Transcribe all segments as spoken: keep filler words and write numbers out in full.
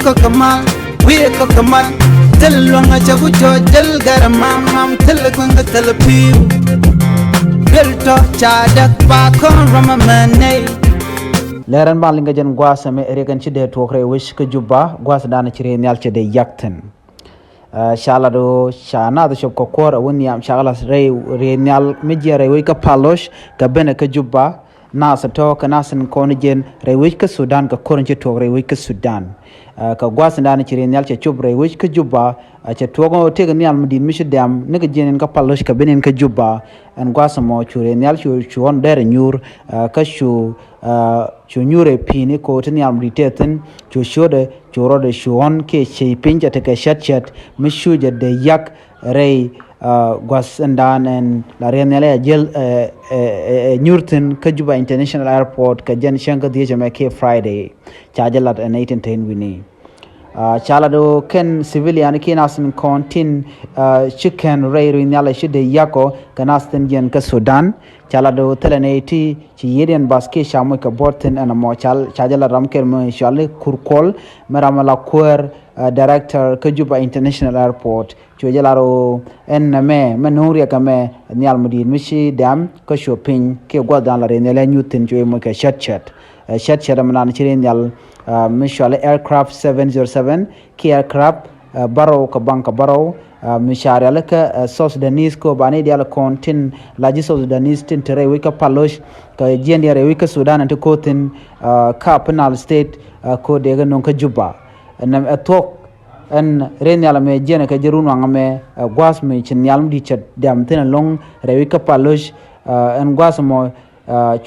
Kɔk kɛ mal, wi̱i̱ kɔk kɛ mal. Thil luäŋ a cɛ ku cɔ jäl gɛr mam mam, thil kueŋ kɛ thil pi̱i̱u. Duel tɔ ca däk ba kɔn rɔm a mɛ nɛy. Lɛr ɛn ban liŋ kɛ jɛn gua̱a̱th ɛmɛ riɛk ɛn ci dee tuɔɔk rɛy wec kä Juba, gua̱a̱th dan ci rɛy nhial cɛ dee yak thi̱n. Ca lat ɣöö ca naath cop kɛ kuäär a wä nhiam ca lat rɛy rɛy nhial mi jiɛn rɛy wec kä Paloc kɛ benɛ kä Juba. Naath tɔ̱ kɛ naath in kɔn jiɛn rɛy wec kä Sudan kɛ ko̱r in ci tuɔɔk rɛy wec kä Sudan. Kɛ gua̱a̱th in dan ci rɛy nhial cɛ cop rɛy wec kä Juba. Cɛ tuɔɔk ɣöö tëëk nhial mi di̱i̱t mi ci dɛm ni kɛ jiɛn in kä Paloc kɛ ben in kä Juba. Ɛn gua̱a̱th ɛmɔ cu rɛy nhial cu cu ɣɔn dɛr a nyuur kä cu cu nyuur ɛ pi̱i̱ni ko̱ ti nhial mi di̱i̱t tëë thi̱n cu ciötdɛ cu rɔɔdɛ cu ɣɔn kiɛ cey piny cɛ tekɛ cätcät mi cu jɛ dee yak rɛy gua̱th ɛn dan ɛn la riɛn nhial ɛ jɛl ɛ nyuur thi̱n kä Juba International Airport kɛ jɛn cäŋ kä dhiec ɛmɛ kiɛ Friday. Ca jɛ lat ɛn nɛy tin te in wi̱ni. Ca lat ɣöö kɛn civilian kiɛ nath tin kɔn tin ci kɛn rɛy rɛy nhial ɛ ci dee yak ɔ kɛ nath tin jiɛn kä Sudan. Ca lat ɣöö thilɛ nɛy ti ci yiëëdiɛn bath kiɛ ca moc kɛ buɔ̱t thi̱n ɛn ɛmɔ ca jɛ lat ram kɛl mi cuali Kur Kuɔl mi ram ɛ la kuäär director kä Juba International Airport. Cuɛ jɛ lar ɣöö ɛn nɛmɛ mɛ no̱o̱ŋ riɛk ɛmɛ nhial mi di̱i̱t mi ci dɛm kä cuɛ piny kiɛ gua̱thdan la rɛy nhial ɛ nyuth thi̱n cuɛ moc kɛ cätcät. Cätcät ɛmɛ nan ci rɛy nhial mi cuali aircraft seven zero seven kiɛ aircraft bärɔw kɛ baŋ kɛ bärɔw mi ca rialikä South Sudanese kɛ ɣöö banɛ diaal kɔn tin la ji̱ South Sudanese tin te rɛy wec kä Paloc kɛ jiɛndiɛn rɛy wec kä Sudan ɛn ti ko̱ thi̱n kä Upper Nile State kɛ ɣöö dee kɛ no̱o̱ŋ kä Juba. Ɛn ɛ thuɔ̱k ɛn rɛy nhial ɛmɛ jiɛn ɛ kɛ ji̱ run waŋ ɛmɛ ɛ gua̱a̱th mi ci nhial mi di̱i̱t cɛ dɛm thi̱n ɛlɔ̱ŋ rɛy wec kä Paloc. Ɛn gua̱a̱th ɛmɔ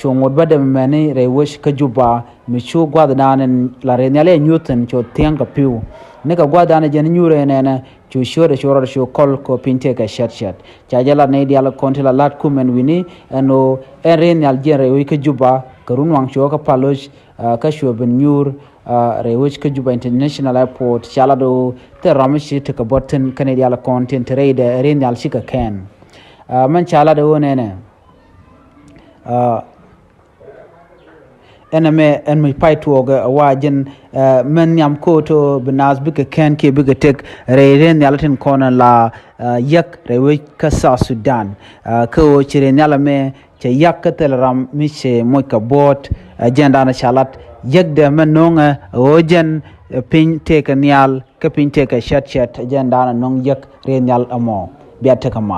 cu ŋot bä dɛm ɛmɛni rɛy wec kä Juba mi cu gua̱a̱th dan ɛn la rɛy nhial ɛ nyuth thi̱n cu thiäŋ kɛ pi̱w. Ni kɛ gua̱a̱th dan ɛ jɛn nyuur ɛ nɛnɛ cu ciötdɛ cu rɔɔdɛ cu kɔl kɛ piny tëë kɛ cätcät. Ca jɛ lat nɛy diaal kɔn ti la la̱t kumɛn wi̱ni ɛn ɣöö ɛn rɛy nhial jiɛn rɛy wec kä Juba kɛ run waŋ cu kä Paloc kä cuɛ ben nyuur rɛy wec kä Juba International Airport. Ca lat ɣöö thil ram mi ci tekɛ buɔ̱t thi̱n kä nɛy diaal kɔn tin te rɛydɛ rɛy nhial cikɛ kɛn. Mɛn ca lat ɣöö nɛnɛ ɛn ɛmɛ ɛn mi pay tuɔɔkɛ ɛ wa jɛn mɛn nhiam ko̱o̱t ɔ bi naath bikɛ kɛn kiɛ bikɛ tek rɛy rɛy nhial tin kɔn la yäk rɛy wec kä South Sudan. Kä ɣöö ci rɛy nhial ɛmɛ cɛ yak kä thil ram mi cɛ moc kɛ buɔ̱ɔ̱t. Ɛ jɛn daanɛ ca lat yäkdɛ mɛ no̱o̱ŋɛ ɣöö jɛn piny tëëkɛ nhial kä piny tëëkɛ cätcät. Ɛ jɛn daanɛ no̱o̱ŋ yäk rɛy nhial ɛmɔ. Bia tekɛ mal.